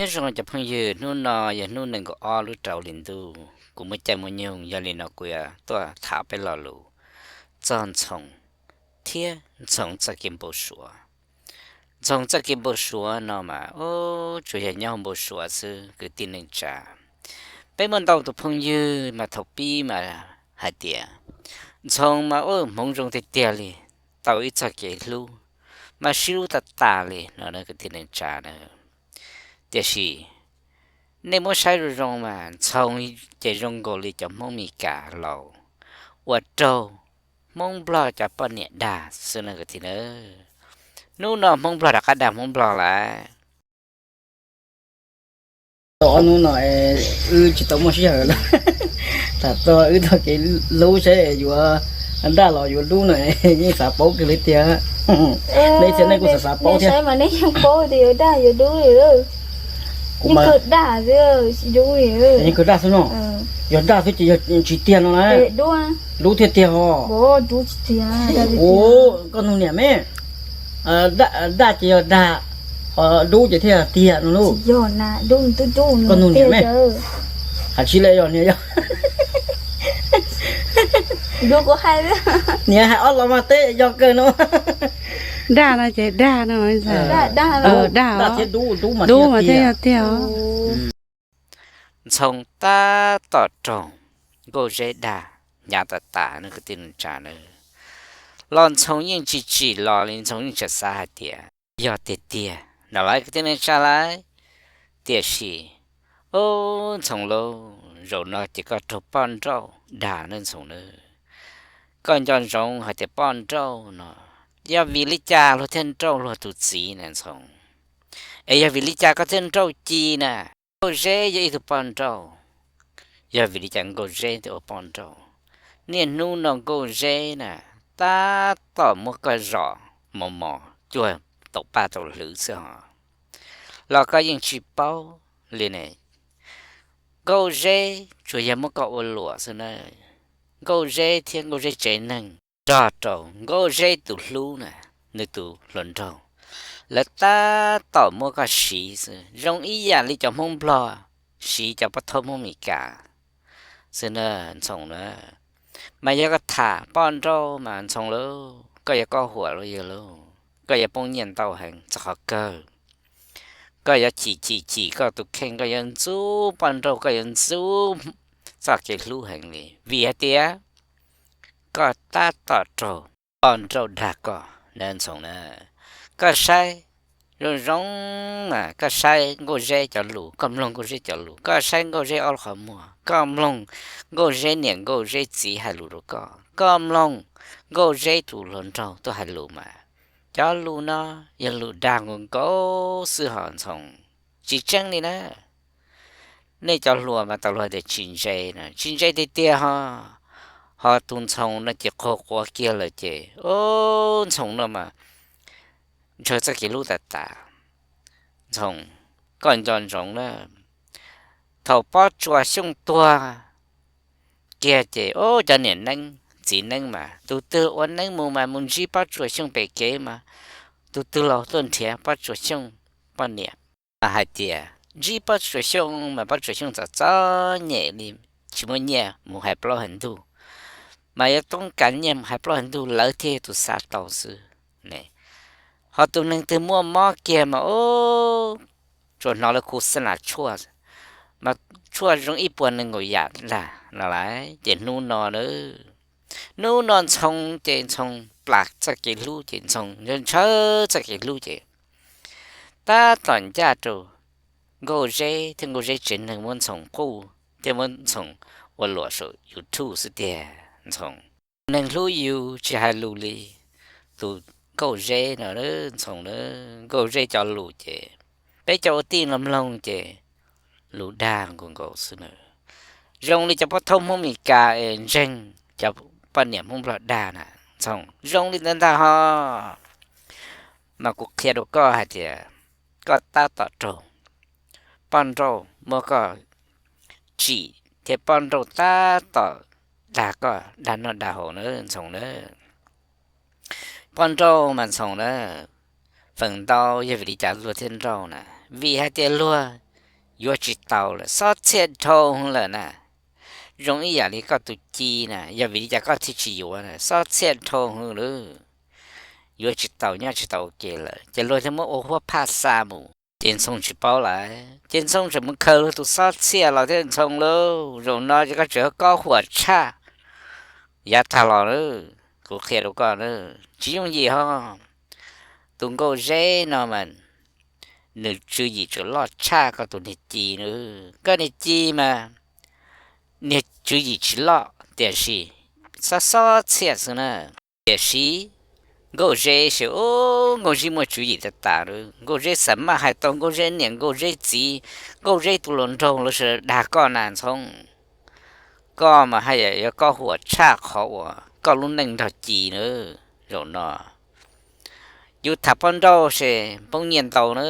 Nyob zoo cov phooj ywg, hnub no yog hnub nees nkaum ob lub rau hli ntuj, kuv muaj caij muaj nyoog, yog li no kuv yuav tuaj tham peb lo lus txog Ntxhoo thiab Ntxhoo txoj kev npau suav. Ntxhoo txoj kev npau suav no mas, ub, tsuas yog nyob hauv npau suav xwb kwv tij neej tsa. Peb muaj ntau tus phooj ywg mas thaum pib mas hais tias Ntxhoo mas, ub, hmoov zoo tiag tiag li, tau ib txoj kev hlub, mas sib hlub tas tas li no na kwv tij neej tsa na. Tiam sis nej muab saib zoo zoo mas Ntxhoo ces zoo nkaus li cov Hmoob Mes Kas laus uas raug Hmoob Nplog cov poj niam dag xwb na kwv tij na. Hnub no Hmoob Nplog rov qab dag Hmoob Nplog lawm. Tau ob hnub no wb tsis tau muaj sij hawm lawm. Tham txog wb txoj kev hlub saib yuav dag los yuav dub no yeej xav paub kawg li tiag. Nej txhia nej kuj xav xav paub thiab. Kuv mas yeej kawg dag xwb no. Yog dag xwb ces yog tsis tiag no na. Dub thiaj tiag ho. Ua, koj nug niam me, dag ces yog dag, ho dub ces thiaj tiag no lauj. Koj nug niam me, hais tsis li yog niam yog. Niam hais ob los mas teb yog kawg no. Dag no ces dag no, dag, dag thiab dub, dub mas thiaj tiag. Ntxhoo tab tom raug Nkauj Zeb dag hnyav tas tas no kwv tij neej tsa na. Los Ntxhoo yeej tsis tsim los li, Ntxhoo yeej tseem xav hais tias yog tiag tiag no lauj kwv tij neej tsa lauj. Tiam sis, ub, Ntxhoo lauj, zaum no ces koj raug poj nrauj dag na Ntxhoo na. Koj nco ntsoov hais tias poj nrauj no, yog vim li cas luag thiaj nrauj luag tus txiv na Ntxhoo? Es yog vim li cas koj thiaj nrauj Ci na? Nkauj Zeb yog ib tug poj nrauj, yog vim li cas Nkauj Zeb thiaj ua poj nrauj? Niaj hnub no Nkauj Zeb na tab tom muab koj zom mos mos cuag taum paj taum hlwv xwb hos, los koj yeej tsis paub li ne. Nkauj Zeb tsuas yog muab koj ua luam xwb na. Nkauj Zeb thiab Nkauj Zeb tsev neeg nrog rau Nkauj Zeb tus hlub na, nws tus hluas nraug, lawv tab tom muab koj siv xwb, zoo ib yam li cov Hmoob Nplog siv cov pov thawj Hmoob Mes Kas xwb na Ntxhoo na. Mas yog koj tham poj nrauj mas Ntxhoo lauj, koj yuav koj huam lauj yawg lauj, koj yuav poob nyiaj ntau heev txog qhov kawg. Koj yuav chim chim chim koj tus kheej, koj yuav ntxub poj nrauj, koj yuav ntxub txoj kev hlub heev li, vim hais tias koj tab tom raug poj nrauj dag koj na Ntxhoo na. Koj saib zoo zoo mas koj saib Nkauj Zeb cov lus, koj mloog Nkauj Zeb cov lus, koj saib Nkauj Zeb ob lub qhov muag, koj mloog Nkauj Zeb niam Nkauj Zeb txiv hais lus rau koj, koj mloog Nkauj Zeb tus hluas nraug tuaj hais lus mas, cov lus no yog lus dag nkaus nkaus xwb hos Ntxhoo, tsis tseeb li na. Nej cov hluas mas tau luag tias tsis ntse na, tsis ntse tiag tiag ho. Ho tus Ntxhoo no ces qaug quav kiag lawm ces, ub, Ntxhoo no mas ntshaw txoj kev hlub tas tas. Ntxhoo, koj nco ntsoov na, thaum Pob Tsuas Xyooj tuag kiag ces, ub, cov niam neeb txiv neeb mas tus twg ua neeb mus mas mus ntsib Pob Tsuas Xyooj pem kev mas tus twg los tuaj nrhiav Pob Tsuas Xyooj poj niam. Mas hais tias ntsib Pob Tsuas Xyooj mas Pob Tsuas Xyooj txom txom nyem li, tsis muaj nyiaj mus hais plaub hais ntug, mas yuav toob kas nyiaj mus hais plaub hais ntug lawv thiaj yog tus xa tau xwb ne. Ho tus neeg twg muaj mob kiag mas, ub, tsuas hnov lawv khu xa nas tshuaj, mas tshuaj zoo ib puas nees nkaum yam ntag no lauj. Ces hnub no na, hnub no Ntxhoo ces Ntxhoo plam txoj kev hlub ces Ntxhoo ntshaw txoj kev hlub ces tab tom ncaj rau Nkauj Zeb thiab Nkauj Zeb tsev neeg muab Ntxhoo quj thiab muab Ntxhoo ua luam saum YouTube xwb tiag Ntxhoo. Neeg hlub yus tsis hais lus li tus Nkauj Zeb no Ntxhoo na. Nkauj Zeb cov lus ces peb cov ua tij no mloog ces lus dag nkaus nkaus xwb na. Zoo li cov pov thawj Hmoob Mes Kas es ntseeg cov poj niam Hmoob Nplog dag na Ntxhoo, zoo li ntawd ntag ho. Mas kuv qhia rau koj hais tias koj tab tom raug poj nrauj muab koj tsim thiab poj nrauj tab tom dag koj dag noj dag haus na Ntxhoo na. Poj nrauj mas Ntxhoo na, feem ntau yog vim li cas luag thiaj nrauj na? Vim hais tias luag yuav tsis tau lawm, xob txhiaj dhau lawm na. Zoo ib yam li koj tus ci na, yog vim li cas koj thiaj tsis yuav na? Xob txhiaj dhau lawm, yuav tsis tau, nyob tsis tau ua ke lawm. Ces luag thiaj muab ua huab phaj xa mus. Ces Ntxhoo tsis paub lawm, ces Ntxhoo tseem mus khaws luag tus xob txhiaj los thiab. Ntxhoo lauj, zaum no ces koj tseem yuav kob huam tshaj yav tag los na. Kuv qhia rau koj na, tsis yooj yim ho. Tus Nkauj Zeb no mas nws tswv yim tseem loj tshaj koj tus niag ci na. Koj niag ci mas niag tswv yim tsis loj tiam sis xob xob txhiaj xwb na. Tiam sis Nkauj Zeb ces, ub, Nkauj Zeb muaj tswv yim tas tas. Nkauj Zeb xam maj hais tau Nkauj Zeb niam Nkauj Zeb txiv, Nkauj Zeb tus hluas nraug los sis dag koj na Ntxhoo. Koj mas haj yam yuav kob huam tshaj qhov uas koj lub neej nrog ci na. Zaum no yus tham poj nrauj ces poob nyiaj ntau na,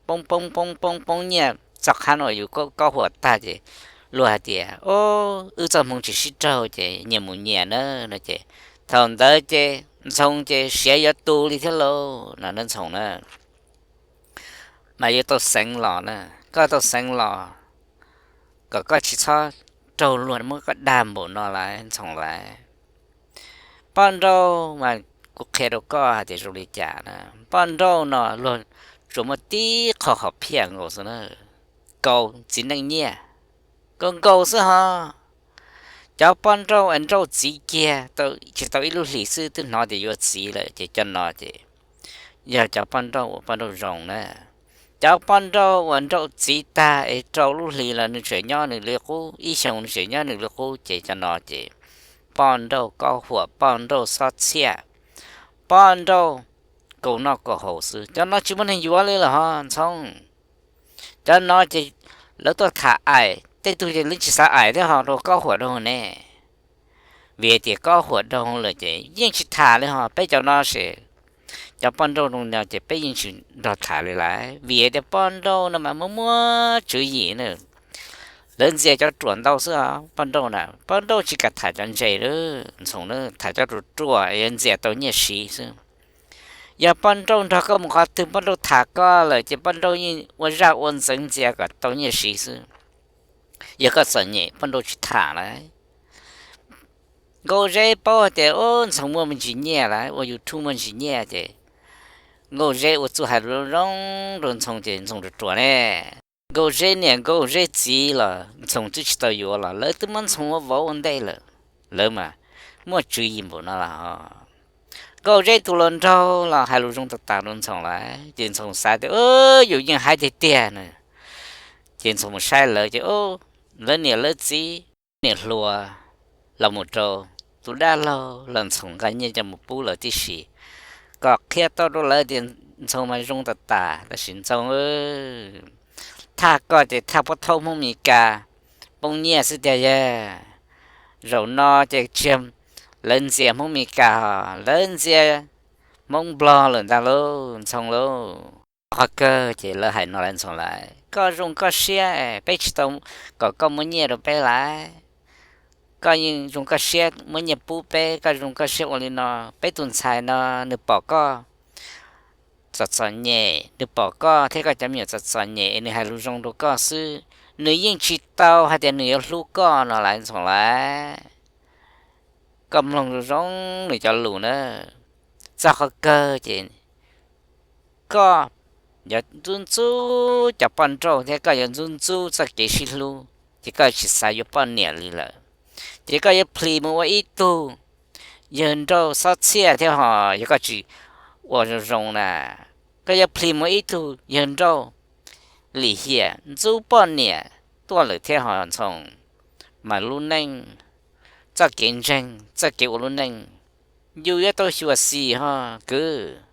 poob poob poob poob poob nyiaj txog qhov no yus kob huam tag ces luag hais tias, o, wb txoj hmoo tsis sib raug ces nyias mus nyias na no ces thaum ntawd ces Ntxhoo ces siav yuav tu li thiab lauj no na Ntxhoo na. Mas yuav tau xeev los na, koj tau xeev los kom koj tsis txhob raug luag muab koj dag npaum no lawm Ntxhoo lawm. Poj nrauj mas kuv qhia rau koj hais tias zoo li cas na, poj nrauj no luag tsuas muaj tib qho qhov phiaj nkaus xwb na, kaus txiv neej nyiaj, kaus nkaus xwb ho. Cov poj nrauj es nrauj txiv kiag tsis tau ib lub hlis xwb twb hnov tias yuav txiv lawm ces cov no ces yog cov poj nrauj uas poj nrauj zoo na. Cov poj nrauj uas nrauj txiv tag es rau lub hlis los nws tseem nyob nws li qub, ib xyoos nws tseem nyob nws li qub ces cov no ces poj nrauj kob huam, poj nrauj xob txhiaj, poj nrauj kaus noj kaus haus xwb. Cov no tsis muaj neeg yuav li lawm ho Ntxhoo. Cov no ces lawv tuaj tham aim, tej tug ces lawv tsis xav aim thiab ho rau kob huam rau ne. Vim hais tias kob huam rau lawm ces yeej tsis tham li ho. Peb cov no ces cov poj nrauj zoo no ces peb yeej tsis nrog tham li lawm, vim hais tias poj nrauj no mas muaj muaj tswv yim na. Lawv ntxias cov ruam ntau xwb os poj nrauj na, poj nrauj tsis kam tham cov ntse Ntxhoo na, tham cov ruam ruam yuav ntxias tau nyiaj siv xwb. Yog poj nrauj nrog koj mus qhov twg poj nrauj tham koj lawm ces poj nrauj yeej ua zaj ua ntxeev ntxias kom tau nyiaj siv xwb. Yog koj txom nyem poj nrauj tsis tham lawm. Nkauj Zeb paub hais tias Ntxhoo muaj me ntsis nyiaj lawm, ua YouTube muaj ntsis nyiaj ces Nkauj Zeb ua txuj hais zoo zoo rau Ntxhoo ces Ntxhoo ruam ruam ne. Nkauj Zeb niam Nkauj Zeb txiv los Ntxhoo twb tsis tau yuav los lawv twb muab Ntxhoo ua vauv ua ntej lawm. Lawv mas muaj tswv yim npaum no los Nkauj Zeb tus hluas nraug los hais lus zoo tas tas rau Ntxhoo lawm ces Ntxhoo xav tias yus yeej hais tiag tiag na. Ces Ntxhoo mus saib lawv ces lawv niam lawv txiv, niam hluas los mus rau tus dab laug los Ntxhoo nqa nyiaj coj mus pub lawv tib si kom qhia tau rau lawv tias Ntxhoo mas zoo tas tas. Tab sis Ntxhoo, thaj koj ces thaj puab thaub Hmoob Mes Kas poob nyiaj xwb tiag yag. Zaum no ces tsis yog lawv ntxias Hmoob Mes Kas ho, lawv ntxias Hmoob Nplog lawm ntag lauj Ntxhoo lauj. Qhov kawg ces lawv hais no lawv Ntxhoo lawm, koj zoo koj siab, peb tsis tau kom koj muab nyiaj rau peb lawm. Koj yeej zoo koj siab muab nyiaj pub peb, koj zoo koj siab ua li no, peb tus ntxhais no nws pom koj txom txom nyem, nws pom koj thiab koj cov me nyuam txom txom nyem es nws hais lus zoo rau koj xwb, nws yeej tsis tau hais tias nws yuav hlub koj no lawm Ntxhoo lawm. Koj mloog zoo zoo nws cov lus na. Txog qhov kawg ces koj yuav ntxub ntxub cov poj nrauj thiab koj yuav ntxub ntxub txoj kev sib hlub, ces koj tsis xav yuav poj niam li lawm. Ces koj yuav plhis mus ua ib tug yawg nrauj xob txhiaj thiab ho, yog koj tsis ua zoo zoo na, koj yuav plhis mus ib tug yawg nrauj lim hiam ntxub poj niam tuaj lawm thiab ho Ntxhoo. Mas lub neej, txoj kev ntseeg, txoj kev ua lub neej, yus yuav tau xyuam xim ho kwv.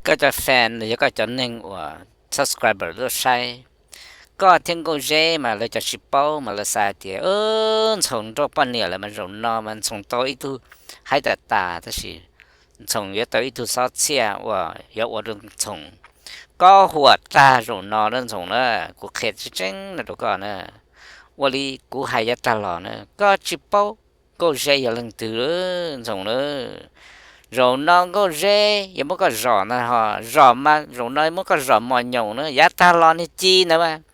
Koj cov fan los yog koj cov neeg uas subscriber tuaj saib, koj thiab Nkauj Zeb mas lawv cov tsis paub mas lawv xav tias Ntxhoo nrauj poj niam lawm mas zaum no mas Ntxhoo tau ib tug haib tas tas, tab sis Ntxhoo yuav tau ib tug xob txhiaj uas yuav ua rau Ntxhoo kob huam tag zaum no na Ntxhoo na. Kuv qhia tseeb tseeb no rau koj na, ua li kuv hais yav tag los na, koj tsis paub Nkauj Zeb yog leej twg Ntxhoo na. Zaum no Nkauj Zeb yuav muab koj zom ntag ho, zom mas zaum no muab koj zom mos nyoos na, yav tag los niag ci ntawd mas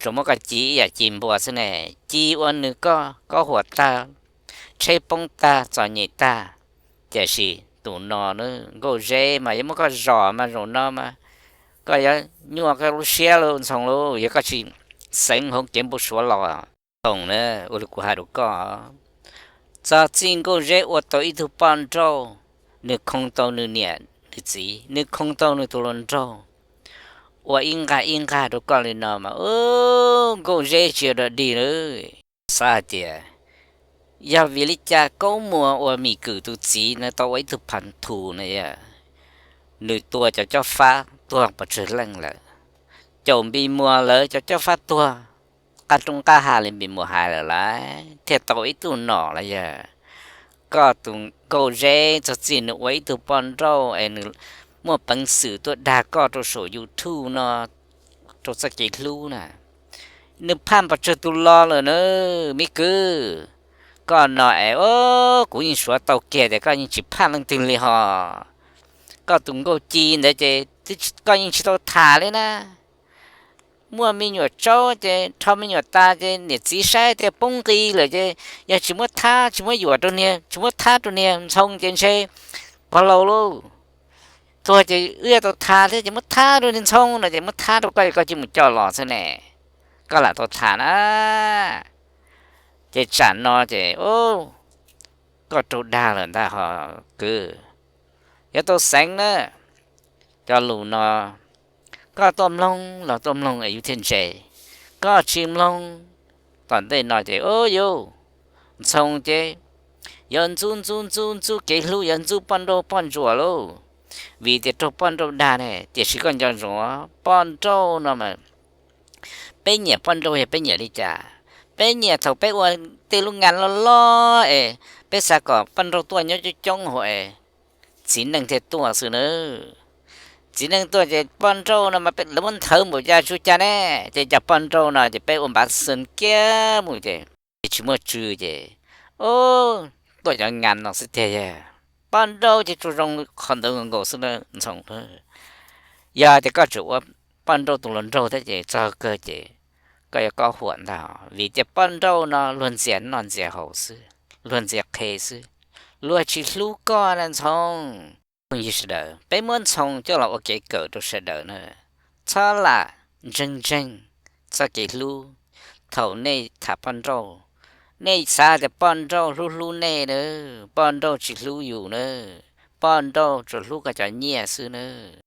tsuas muab koj ci ib yam ci npua xwb ne, ci ua nws koj, koj huam tag, tsheb poob tag, txom nyem tag. Tiam sis tus no na, nkauj zeb mas yuav muab koj zom mas zaum no mas koj yuav nyuaj koj lub siab lauj Ntxhoo lauj, yog koj tsis xeev hauv kev npau suav los. Ntxhoo na, ua li kuv hais rau koj, txog txij nkauj zeb ua tau ib tug poj nrauj, nws khoo tau nws niam nws txiv, nws khoo tau nws tus hluas nraug, ua ib nqag ib nqag rau koj li no mas nkauj zeb tsis yog dog dig lawm. Xav hais tias yog vim li cas Kaub Muas uas Mim Kwm tus txiv no tau ua ib tug phas thus na yog, nws tua cov cob fab tuag pes tsawg leej lawm, caum Npis Muas lawv cov cob fab tuag qab roob qab hav li Npis Muas hais lawm lauj, thiaj tau ib tug nom los yog koj tus nkauj zeb txog txij nws ua ib tug poj nrauj es nws muaj peev xwm tuaj dag koj rau saum YouTube no rau txoj kev hlub na. Nws phaj pes tsawg tus lo lawm na, Mim Kwm. Koj no es, o, kuv yeej suav tau kiag tias koj yeej tsis phaj leej twg li hos. Koj tus nkauj ci ntawd ces koj yeej tsis tau tham li na. Muaj me nyuam tsaub ces rho me nyuam tas ces niam txiv saib tias poob nqi lawm ces yog tsis muab thab tsis muab yuam rau niag, tsis muab thab rau niag Ntxhoo ces ntshe pog laus lauj. Tuag ces wb yuav tau tham thiab ces muab thab rau niag Ntxhoo no ces muab thab rau koj, koj cia mus coj los xwb ne. Koj lam tau tham na. Ces tsam no ces koj raug dag lawm ntag hos kwv, yuav tau xeev na. Cov lus no koj tuaj mloog los tuaj mloog es yus thiaj ntse, koj tsis mloog, tom ntej no ces o yus, Ntxhoo ces yuav ntxub ntxub ntxub ntxub kev hlub, yuav ntxub poj nrauj poj ntsuam lauj, vim tias raug poj nrauj dag ne. Tiam sis koj nco ntsoov, poj nrauj no mas peb nyiam poj nrauj yog peb nyiam li cas? Peb nyiam thaum peb ua tej lub ngas loj loj es peb xav kom poj nrauj tuaj nyob coob coob hauv es txiv neej thiaj tuaj xwb na. Txiv neej tuaj ces poj nrauj no mas lawv muab nthawv npaum cas tsis ua cas ne, ces cov poj nrauj no ces peb ua npav xees kiag mus ces tsis muaj tswv ces, o, tuaj cov ngas no xwb tiag yog. Poj nrauj ces tsuas zoo qhov ntawd nkaus xwb na Ntxhoo. Yog tias koj tseem ua poj nrauj tus hluas nraug thiab ces txog kawg ces koj yuav kob huam ntag, vim tias poj nrauj no luag ntxias noj ntxias haus xwb, luag ntxias qhe xwb, luag tsis hlub koj na Ntxhoo. Phooj ywg sawv daws, peb muab Ntxhoo coj los ua kev kawm rau sawv daws na. Txhob lam ntseeg ntseeg txoj kev hlub. Thaum nej tham poj nrauj, nej xav tias poj nrauj hlub hlub nej na, poj nrauj tsis hlub yus na, poj nrauj tsuas hlub koj cov nyiaj xwb na.